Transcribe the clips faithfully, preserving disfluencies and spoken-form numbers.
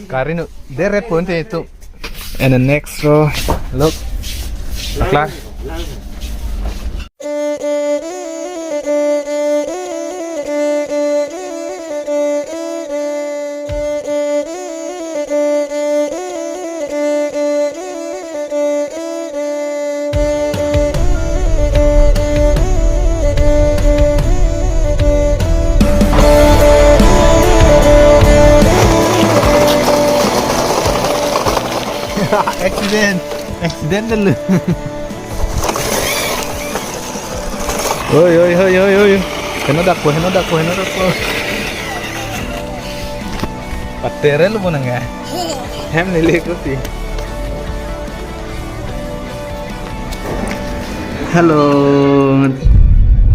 Gari nu deret pon te itu. And the next row, look. Aklar. Accident. Accident dulu. Oi, oi, oi, oi, oi. Heno dakpo, heno dakpo, heno dakpo. Patere lo ponang ya. Hem nili kuti. Hello.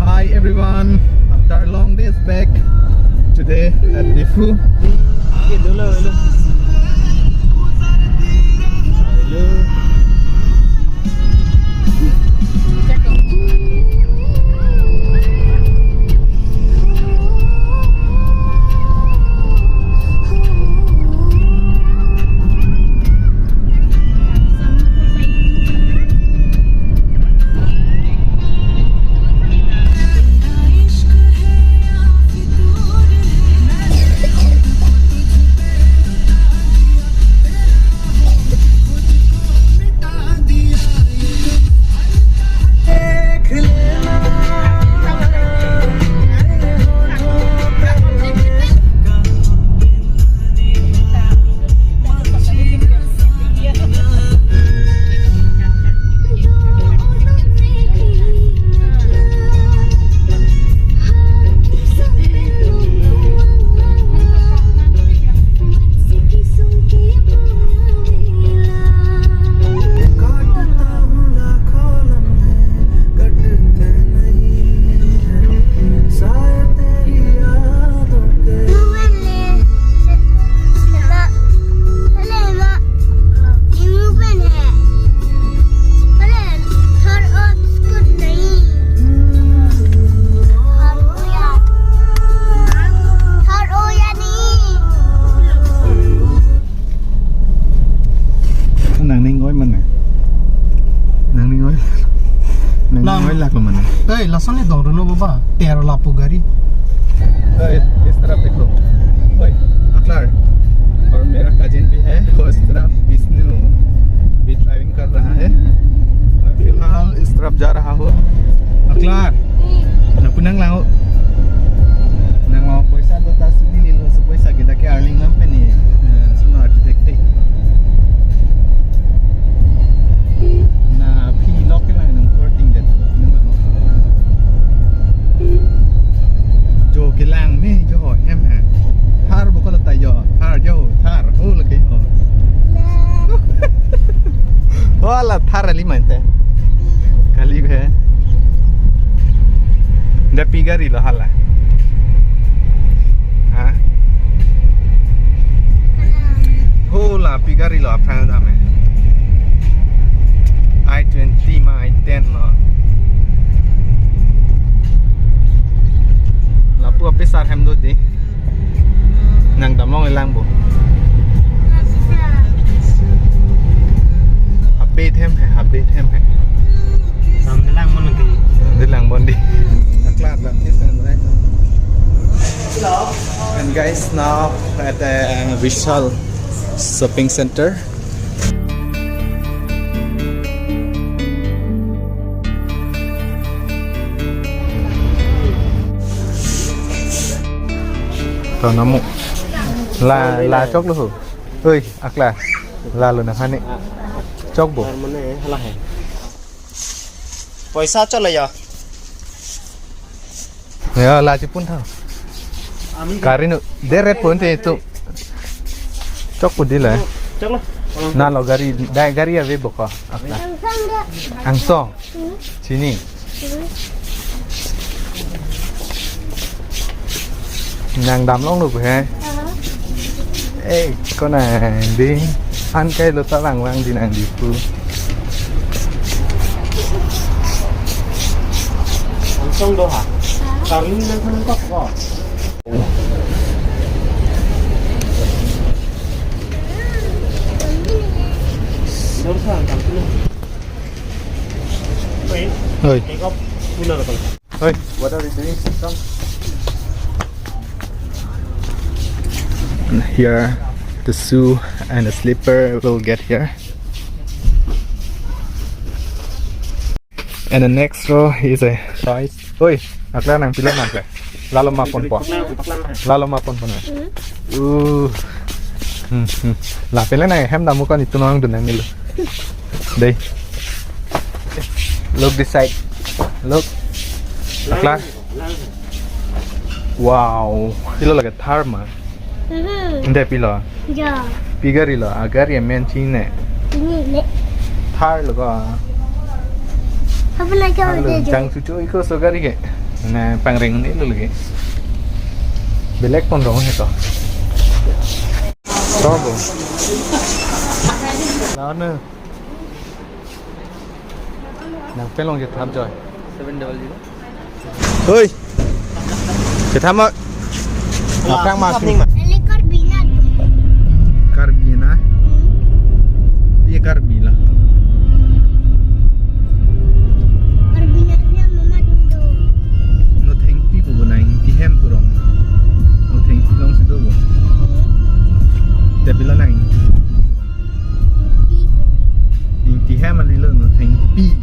Hi everyone. After a long days back, today at Diphu. Nangning oi mana? Nangning oi. Nangning oi lak lo mana? Ei, lason ni dong reno baba. Ter lapu gari. Ei, इस तरफ देखो. Oi, Aklar. और मेरा कजिन भी है, वो इस तरफ विष्णु भी ड्राइविंग कर रहा है. फिलहाल इस तरफ जा रहा हूँ. Aklar. Nang punang lang. Nang lo poisa do ta sini lo, so poisa kita ke earning lam pen ni. Suna arju tek tek. Na phi lok ke lang nang korting det. Nang lo. Jo ke lang me jo hem ha. Thar bokol ta jo. Thar jo. Thar. Oh lagi jo. Wala Thar ali mante. Kali be. Dak pi gari lo hala. Ha? Hala pi gari lo aphrang dam e. I twenty ma I ten lo. Lapu ape sar hem do di. Nang damlong lang bo. Habit hem hai, habit hem hai. Sam lang mon lagi. Di lang bon di. Aklar lah, this one, right? And guys, now at the, uh, Vishal Shopping Center. To namu. La, la chok lo ho. Oi, Aklar. La lo na khani. Chok bo. Tar mane hala hai. Poisa chok lo ya. Ya, la chipun tha. Gari nu deret pon te itu. Chok pudi la. Chok lo. Na lo gari, dai gari ave boko. Aklar. Angsong. Chini. Nang damlong lo he. Eh, konat ding. An kai lo ta lang lang di nang di pu. Angsong do ha. Karli nang khanang kok ko. Oi. Take off. Oi. What are you doing? Come. Here, the shoe and the slipper will get here. And the next row is a size. Oi, akla nangpilo nangkle. Lalo ma ponpo. Lalo ma ponpo na. Uh. Hmm, hmm. Lapen le nang hem damu kan itu nang dunang nilo. Dei. Look this side. Look. Akla. Wow. Pilo lake Thar ma. Mhm. Ante pilo. Ya. Pi gari lo, agari amen chine. Ini le. Thar lo ko. Apa lagi Thar lo. Ada je? Jang chuchu iko so gari ke. Na pangreng ni lo lagi. Belek pon rong he to. Robo. Lana. Nang pelong je thap joy. Seven double zero. Oi. Kita ma. Apang ma. Helicopter.